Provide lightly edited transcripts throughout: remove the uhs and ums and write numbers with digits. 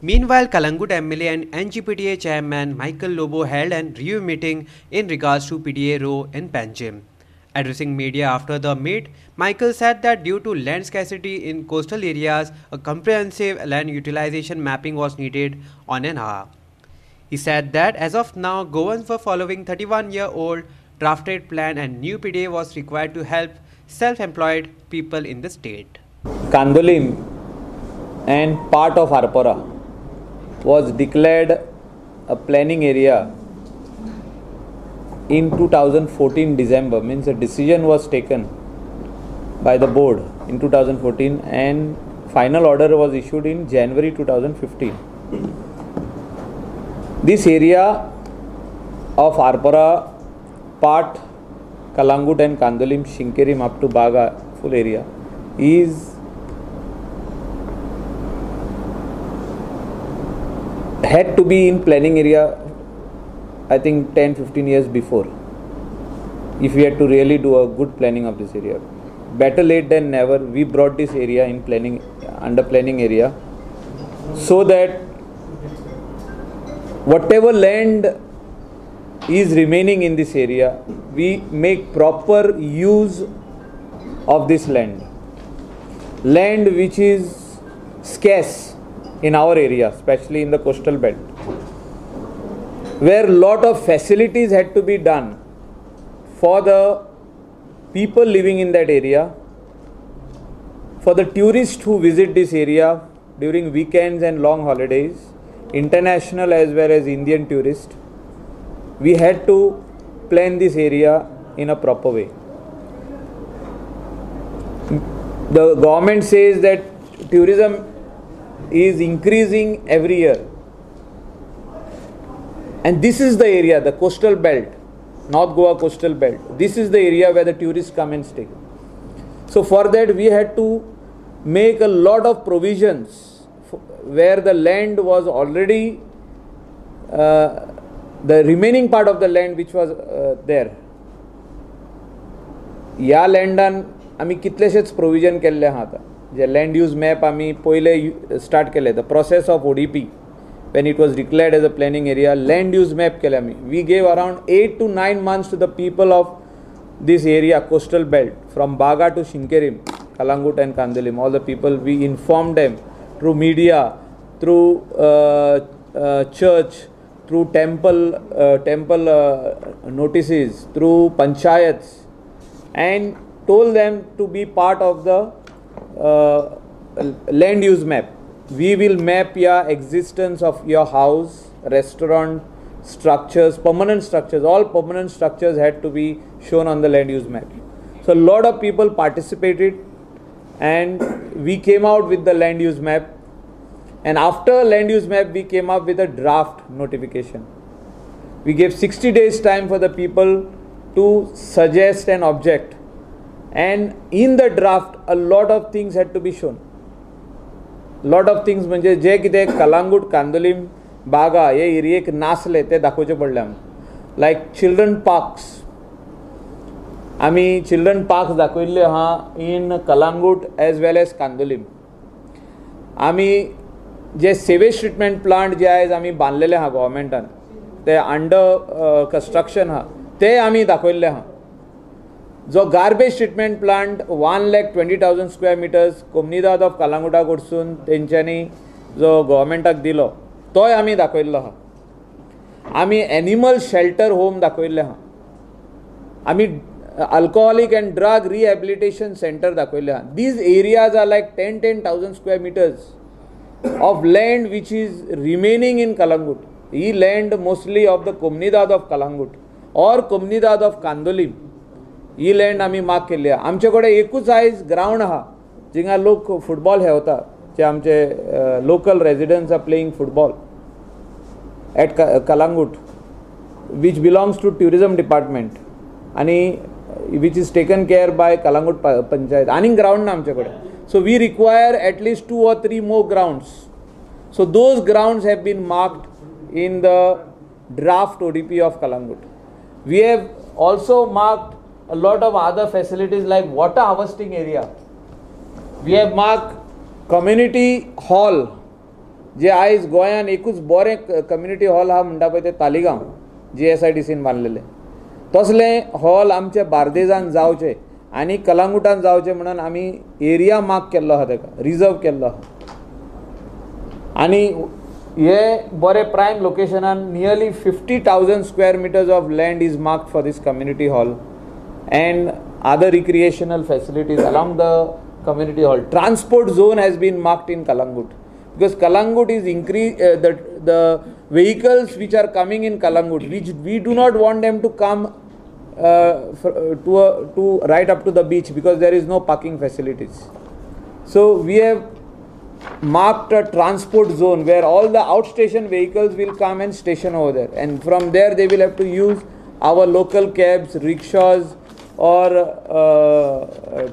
Meanwhile, Calangute MLA and NGPDA chairman Michael Lobo held an review meeting in regards to PDA row in Panjim. Addressing media after the meet, Michael said that due to land scarcity in coastal areas, a comprehensive land utilization mapping was needed on an hour. He said that as of now, Goans were following 31-year-old drafted plan and new PDA was required to help self-employed people in the state. Candolim and part of Arpora was declared a planning area in 2014 December, means a decision was taken by the board in 2014 and final order was issued in January 2015. This area of Arpora, part Calangute and Candolim, Shinkerim up to Baga, full area, is had to be in planning area, I think 10-15 years before, if we had to really do a good planning of this area. Better late than never, we brought this area in planning, under planning area, so that whatever land is remaining in this area, we make proper use of this land. Land which is scarce in our area, especially in the coastal belt, where lot of facilities had to be done for the people living in that area, for the tourists who visit this area during weekends and long holidays, international as well as Indian tourists. We had to plan this area in a proper way. The government says that tourism is increasing every year, and this is the area, the coastal belt, North Goa coastal belt, this is the area where the tourists come and stay. So for that we had to make a lot of provisions where the land was already, the remaining part of the land which was there. ह्या लँडान आमी कितलेशेच provision केल्ले आहा आतां, जे land use map आमी पयले start केले, the process of ODP when it was declared as a planning area, land use map केले आमी. We gave around 8 to 9 months to the people of this area, coastal belt, from Baga to Shinkerim, Calangute and Candolim, all the people, we informed them through media, through church, through temple notices, through panchayats, and told them to be part of the land use map. We will map your existence of your house, restaurant, structures, permanent structures. All permanent structures had to be shown on the land use map. So a lot of people participated and we came out with the land use map. And after land use map, we came up with a draft notification. We gave 60 days time for the people to suggest and object. And in the draft, a lot of things had to be shown. Lot of things म्हणजे जे कितें कलांगूट, कांदोलीम, बागा हे एरियेक नासले ते दाखोवचे पडले आमकां. लायक children parks, आमी children parks दाखयल्ले आहा in Calangute as well as Candolim. आमी जे सेवेज ट्रिटमेंट प्लांट जे आयज आमी बांदलेले आहा गव्हर्मेंटान, ते अंडर कन्स्ट्रक्शन आहा, ते आमी दाखयल्ले आहा. जो garbage treatment plant 1,20,000 square meters Comunidade of कलांगुटा कडसून तेंच्यांनी जो गव्हर्मेंटाक दिलो तोय आमी दाखयल्लो आहा. आमी एनिमल शेल्टर होम दाखयल्लें आहा. आमी alcoholic and drug rehabilitation centre दाखयल्लें आहा. These areas are like 10,000 square meters of land which is remaining in Calangute. He land mostly of the Comunidade of Calangute or Comunidade of Candolim, he land आमी mark केल्ली आहा. आमचे कडेन एकूच आयज ground आहा जिंगा लोक फुटबॉल खेळता, जे आमचे local residents are playing football at Calangute, which belongs to tourism department आनी which is taken care by Calangute panchayat. आनीक ग्रावंड ना आमचे कडेन. So we require at least 2 or 3 more grounds. So those grounds have been marked in the draft ODP of Calangute. We have also marked a lot of other facilities like water harvesting area. We have marked community hall जे आयज गोंयान एकूच बरें community hall आहा म्हणटा पळय तें तालिगांव GSIDCन बांदलेलें, तसलें hall आमच्या बार्देजान जावचें आनी कलांगुटान जावचें म्हणून आमी एरिया मार्क केल्लो आहा, ताका रिजर्व केल्लो आहा. आनी हे बरे prime लोकेशनान nearly 50,000 square meters of land is marked for this community hall and other recreational facilities along the community hall. Transport zone has been marked in Calangute because Calangute is increase the vehicles which are coming in Calangute, which we do not want them to come to right up to the beach because there is no parking facilities. So we have marked a transport zone where all the outstation vehicles will come and station over there, and from there they will have to use our local cabs, rickshaws or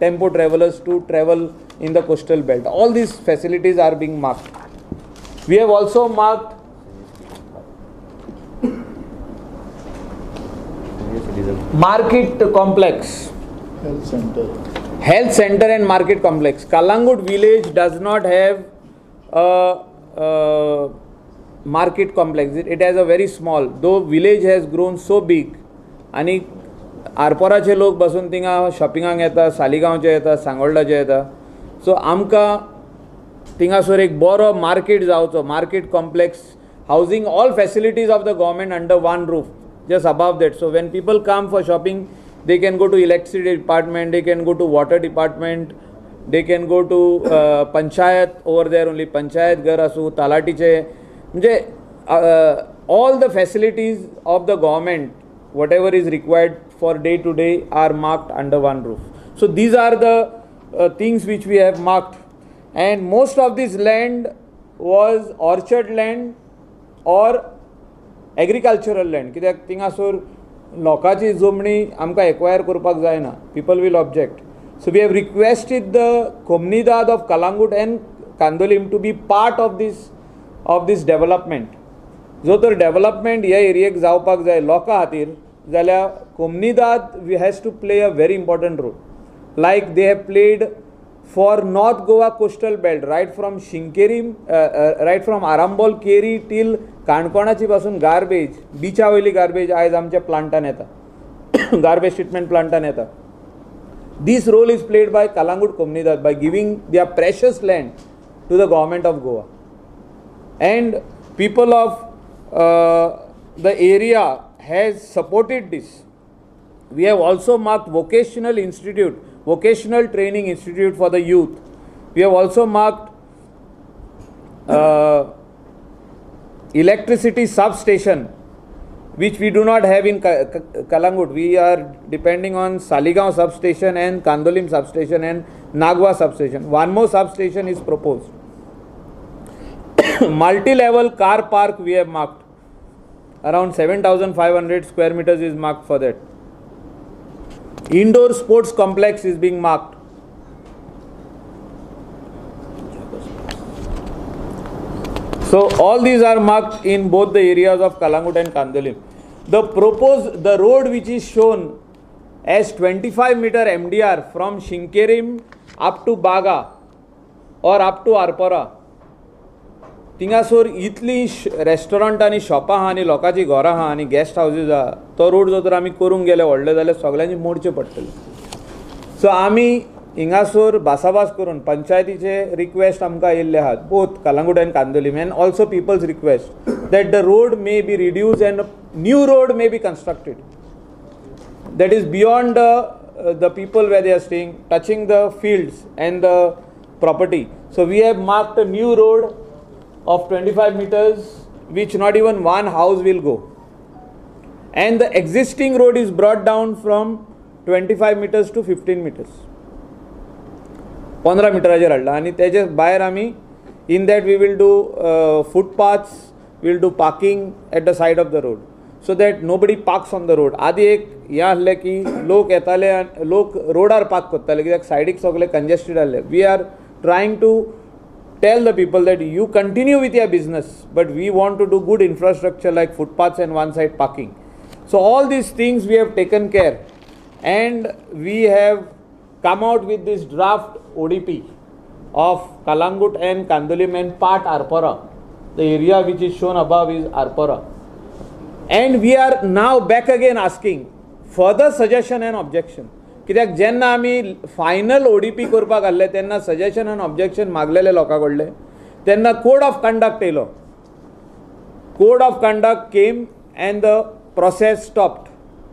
tempo travelers to travel in the coastal belt. All these facilities are being marked. We have also marked market complex, health center. Health center and market complex. Calangute village does not have a market complex. It has a very small, though village has grown so big. आणि आरपोराचे लोक बसून थिंगा शॉपिंगाक येता, सालिगांवचे येता, सांगोल्डाचे येता. So आमकां थिंगासर एक बरो मार्केट जावचो, market complex housing all facilities of the government under one roof, just above that. So when people come for shopping, they can go to electricity department, they can go to water department, they can go to panchayat over there only, panchayat घर आसूं, तलाटीचे, म्हणजे all the facilities of the government, whatever is required for day to day, are marked under one roof. So these are the things which we have marked, and most of this land was orchard land or agricultural land. कित्याक थिंगासर लोकांची जमणी आमकां acquire करपाक जायना, people will object. So we have requested the Comunidade of Calangute and Candolim to be part of this development. जो तर development ह्या एरियेक जावपाक जाय लोकां खातीर जाल्यार Comunidade has to play a very important role, like they have played for North Goa coastal belt, right from Shinkerim, right from Arambol Keri till काणकोणाची पासून garbage, बिचा वयली गार्बेज आयज आमच्या प्लांटान येता, गार्बेज ट्रिटमेंट प्लांटान येता. This role is played by Calangute Comunidade by giving their precious land to the government of Goa, and people of the area has supported this. We have also marked vocational institute, vocational training institute for the youth. We have also marked electricity substation, which we do not have in Calangute. We are depending on Saligaon substation and Candolim substation and Nagwa substation. One more substation is proposed. Multi-level car park we have marked. Around 7,500 square meters is marked for that. Indoor sports complex is being marked. So all these are marked in both the areas of Calangute and Candolim. The proposed, the road which is shown as 25 meter MDR from Shinkerim up to Baga or up to Arpora, थिंगासर इतली restaurant आनी शॉपां आहा आनी लोकांची घरां आहा आनी guest houses आहा, तो रोड जो तर आमी करूंक गेले व्हडले जाल्यार सगळ्यांनी मोडचे पडटले. सो आमी हिंगासर भासाभास करून पंचायतीचे रिक्वेस्ट आमकां येयल्ले आहात, both Calangute and Candolim, and also people's request that the road may be reduce and new road may be constructed that is beyond the people where they are staying, touching the fields and the property. So we have marked a new road of 25 meters, which not even one house will go. And the existing road is brought down from 25 meters to 15 meters. 15 मिटराचेर हाडला आनी तेजे भायर आमी in that we will do footpaths, we will do parking at the side of the road so that nobody parks on the road. आदी एक हें आसलें की लोक येताले आनी लोक रोडार पार्क करताले कित्याक सायडीक सगळे कंजेस्टेड आसले. We are trying to tell the people that you continue with your business, but we want to do good infrastructure like footpaths and one side parking. So all these things we have taken care, and we have come out with this draft ODP of Calangute and Candolim and part Arpora. The area which is shown above is Arpora. And we are now back again asking further suggestion and objection. कित्याक जेन्ना आमी final ODP करपाक घाल्ले तेन्ना suggestion आनी objection मागलेले लोकां कडले, तेन्ना code of conduct येयलो. Code of conduct came and the process stopped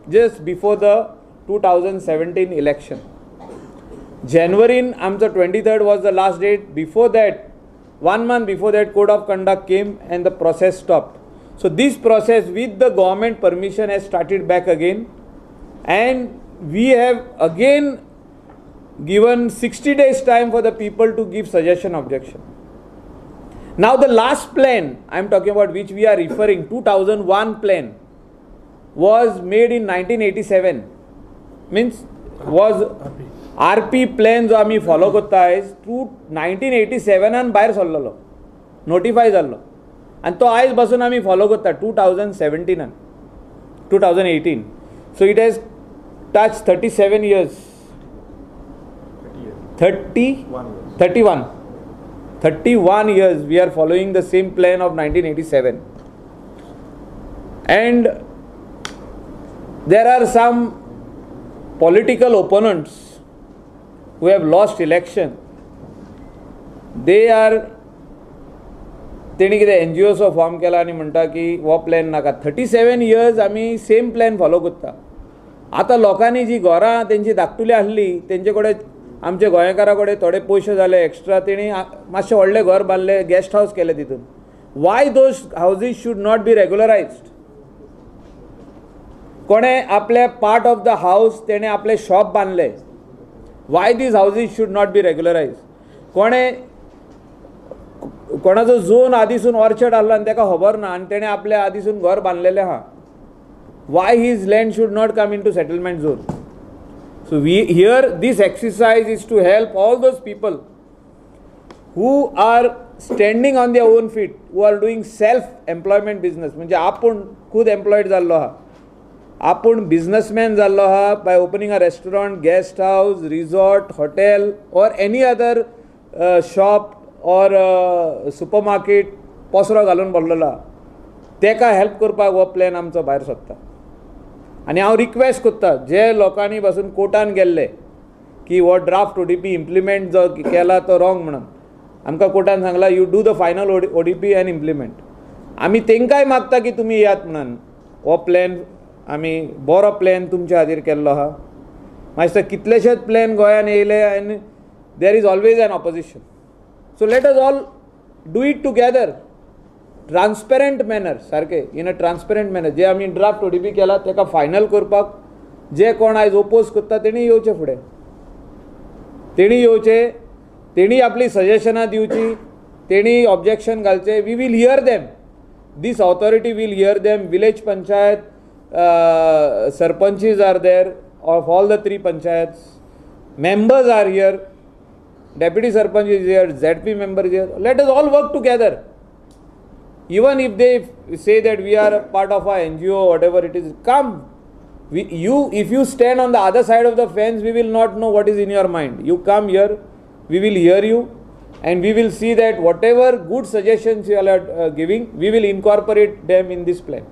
just before the 2017 election. जनवरीन आमचो 23rd was the last date. Before that, 1 month before that, code of conduct came and the process stopped. So this process with the government permission has started back again, and we have again given 60 days time for the people to give suggestion, objection. Now the last plan I am talking about, which we are referring, 2001 plan, was made in 1987. Means was RP plan जो आमी follow करता आयज through 1987 भायर सरलेलो, notify जाल्लो, आनी तो आयज पासून आमी फॉलो करता 2017 2018. So it has touch 37 years, 31 years we are following the same plan of 1987. And there are some political opponents who have lost election. They are तेणी कितें एनजीओचो फॉर्म केला आनी म्हणटा की हो प्लॅन नाका. 37 years आमी सेम प्लॅन फॉलो करता. आतां लोकांनी जी घरां तेंची धाकटुली आसली, तेंचे कडेन आमच्या गोंयकारा कडेन थोडे पयशे जाले एक्स्ट्रा, तेणी मातशें व्हडलें घर बांदलें, गेस्ट हावस केलें तितून. Why those houses should not be regularised? कोणें आपले पार्ट ऑफ the house तेणें आपलें शॉप बांदलें, why these houses should not be regularised? कोणें कोणाचो झोन आदीसून ऑर्चर्ड आहलो आनी ताका खबर ना आनी तेणें आपल्या आदीसून घर बांदलेलें आहा, why his land should not come into settlement zone? So we here this exercise is to help all those people who are standing on their own feet, who are doing self employment business. म्हणजे आपूण खूद employed जाल्लो आहा, आपूण businessman जाल्लो आहा by opening a restaurant, guest house, resort, hotel or any other shop or supermarket पसरो घालून बसलेलो आहा, तेका हेल्प करपाक हो प्लॅन आमचो भायर सरता. आनी हांव रिक्वेस्ट करता जे लोकांनी पासून कोर्टान गेल्ले की हो ड्राफ्ट ओडीपी इम्प्लिमेंट जो केला तो रॉंग म्हणून, आमकां कोर्टान सांगला you do the final ODP and implement. आमी तेंकांय मागता की तुमी येयात म्हणून, हो प्लॅन आमी बरो प्लॅन तुमच्या खातीर केल्लो आहा. मागीर कितलेशेच प्लॅन गोंयान येयले आनी there is always an opposition. So let us all do it together, transparent manner, सारकें इन अ ट्रान्सपरंट मॅनर. जे आमी ड्राफ्ट ओडीपी केला ताका फायनल करपाक जे कोण आयज ओपोज करता तेणी येवचें फुडें, तेणी येवचें, तेणी आपली सजेशनां दिवची, तेणी ऑब्जेक्शन घालचें. We will hear them, this authority will hear them. Village panchayat sarpanches are there of all the 3 panchayats, members are here, deputy sarpanch is here, ZP member is here. Let us all work together. Even if they say that we are part of our NGO, whatever it is, come. If you stand on the other side of the fence, we will not know what is in your mind. You come here, we will hear you, and we will see that whatever good suggestions you are giving, we will incorporate them in this plan.